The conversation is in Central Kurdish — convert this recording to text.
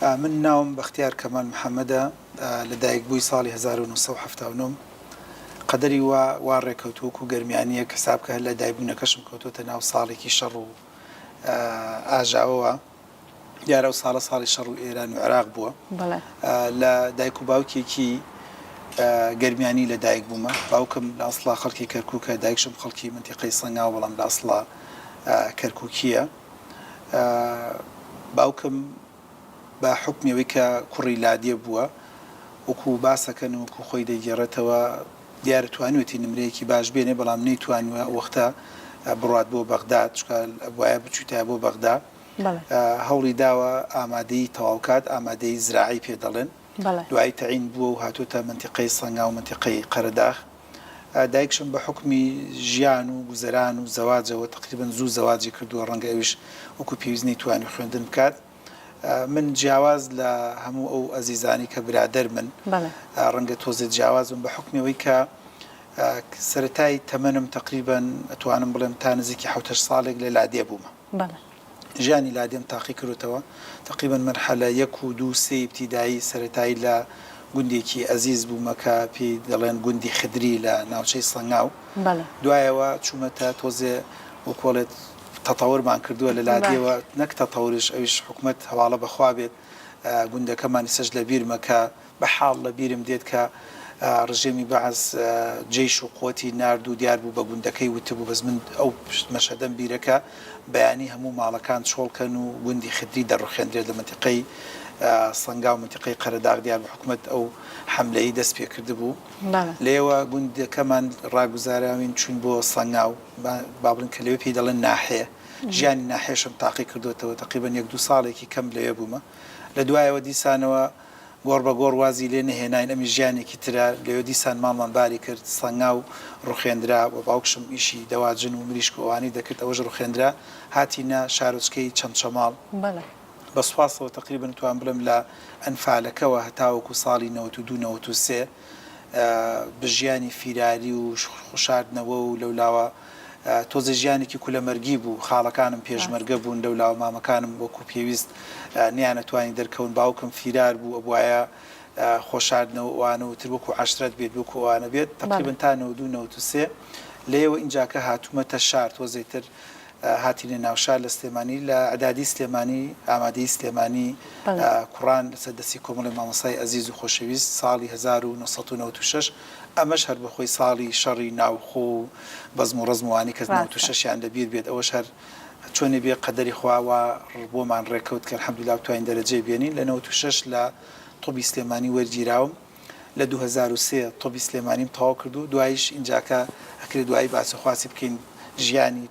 من ناوم بەختیار کەمال محەمەدە، لە دایکبووی ساڵی 1979 م. قەدەری وا وا ڕێکەوت وەکوو گەرمیانییەک حساب کە هەر لە دایبوونەکەشم کەوتۆتە ناو ساڵێکی شەڕ و ئاژاوەوە. دیارە ئەو ساڵە ساڵی شەڕ و ئێران و عێراق بووە. لە دایک و باوکێکی گەرمیانی لە دایک بوومە. باوکم لە ئەسڵا خەڵکی کەرکووکە، دایکشم خەڵکی مەنتیقەی سەنگاو بەڵام لە ئەسڵا کەرکووکییە. باوکم بە حوکمی ئەوەی کە کوڕی لادێ بووە، وەکوو باسەکەن و وەکوو خۆی دەیگێڕێتەوە، دیارە توانیوێتی نمرەیەکی باش بێنێ، بەڵام نەیتوانیوە ئەو وەختە بڕوات بۆ بەغدا، چونکە ئەبوایە بچوویتایە بۆ بەغدا. هەوڵی داوە ئامادەیی تەواو کات، ئامادەیی زراعی پێ دەڵێن. دوایی تەعین بووە و هاتووەتە مەنتیقەی سەنگاو و مەنتیقەی قەرەداغ. دایکشم بە حوکمی ژیان و گوزەران و زەواجەوە تەقریبەن زوو زەواجی کردووە، ڕەنگە ئەویش وەکو پێویست نەیتوانی خوێندن بکات. من جیاواز لە هەموو ئەو ئەزیزانەی کە برادەرمن، ڕەنگە تۆزێ جیاواز بم بە حوکمی ئەوەی کە سەرەتای تەمەنم تەقریبەن ئەتوانم بڵێم تا نزیکی حەوت هەشت ساڵێک لە لادێ بوومە. ژیانی لادێم تاقی کردۆتەوە تەقریبەن مەرحەلە یەک و دوو سێی ئیبتیدایی سەرەتایی لە گوندێکی ئەزیز بوومە کە پێی دەڵێن گوندی خدری لە ناوچەی سەنگاو دوایەوە چوومەتە تۆزێ وەکۆڵێت تەتەورمان کردووە لە لادێوە نەک تەتەوریش ئەویش حکومەت هەواڵە بەخوا بێت گوندەکەمان ئیسەش لە بیرمە کە بە حاڵ لە بیرم دێت کە ڕژێمی بەعس جەیش و قوەتی نارد و دیار بوو بە گوندەکەی وتبوو بەس من ئەو مەشهەدەم بیرە کە بەیانی هەموو ماڵەکان چۆڵ کەن و گوندی خدری دەڕوخێندرێت لە مەنتیقەی سەنگاو مەنتیقەی قەرەداغ دیار بوو حکومەت ئەو حەملەی دەست پێ کردبوو لێوە گوندەکەمان ڕاگوزاراوین چوین بۆ سەنگاو با بڵێن کە لەوێ پێی دەڵێن ناحێ ژیانی ناحێشم تاقی کردۆتەوە تەقریبەن یەک دوو ساڵێکی کەم لەوێ بوومە لە دوایەوە دیسانەوە گۆڕ بە گۆڕ وازی لێ نەهێناین ئەمیش ژیانێکی ترە، لەوێ دیسان ماڵمان باری کرد، سەنگاو ڕوخێندرا و باوکشم ئیشی دەواجن و مریشک و ئەوانەی دەکرد ئەوەش ڕوخێندرا، هاتینە شارۆچکەی چەمچەماڵ. بە سوپاسەوە تەقریبەن توان بڵێم لە ئەنفالەکەوە هەتاوەکو ساڵی 92 93 بە ژیانی فیراری و خۆشاردنەوە و لەولاوە تۆزێ ژیانێکی کولەمەرگی بوو، خاڵەکانم پێشمەرگە بوون، لەولاوە مامەکانم وەکو پێویست نەیانەتوانی دەرکەون، باوکم فیرار بوو، ئەبوایە خۆشاردنەوە ئەوانە و تر وەکو عەشرەت بێت وەکو ئەوانە بێت، تەقریبەن تا 92 93 لێیەوە ئینجاکە هاتوومەتە شار، تۆزێ تر هاتینە ناوشار لە سلێمانی لە ئەدادی سلێمانی ئامادەیی سلێمانی کوڕان لەسەر دەستی کۆمەڵی مامۆستای ئەزیز و خۆشەویست ساڵی 1996 ئەمەش هەر بەخۆی ساڵی شەڕی ناوخۆ و بەزم و ڕەزم و وانەی کەس 96 یان لەبیر بێت ئەوەش هەر چۆنێ بێ قەدەری خوا وا بۆمان ڕێکەوت کە الحمدللە بتوانین دەرەجەی بێنین لە 96 لە طوبی سلێمانی وەرگیراوم لە 2003 طوبی سلێمانیم تەواو کردو دوایش ئینجاکە ئەکرێ دوایی باس و خواسی بکەین ژیانی.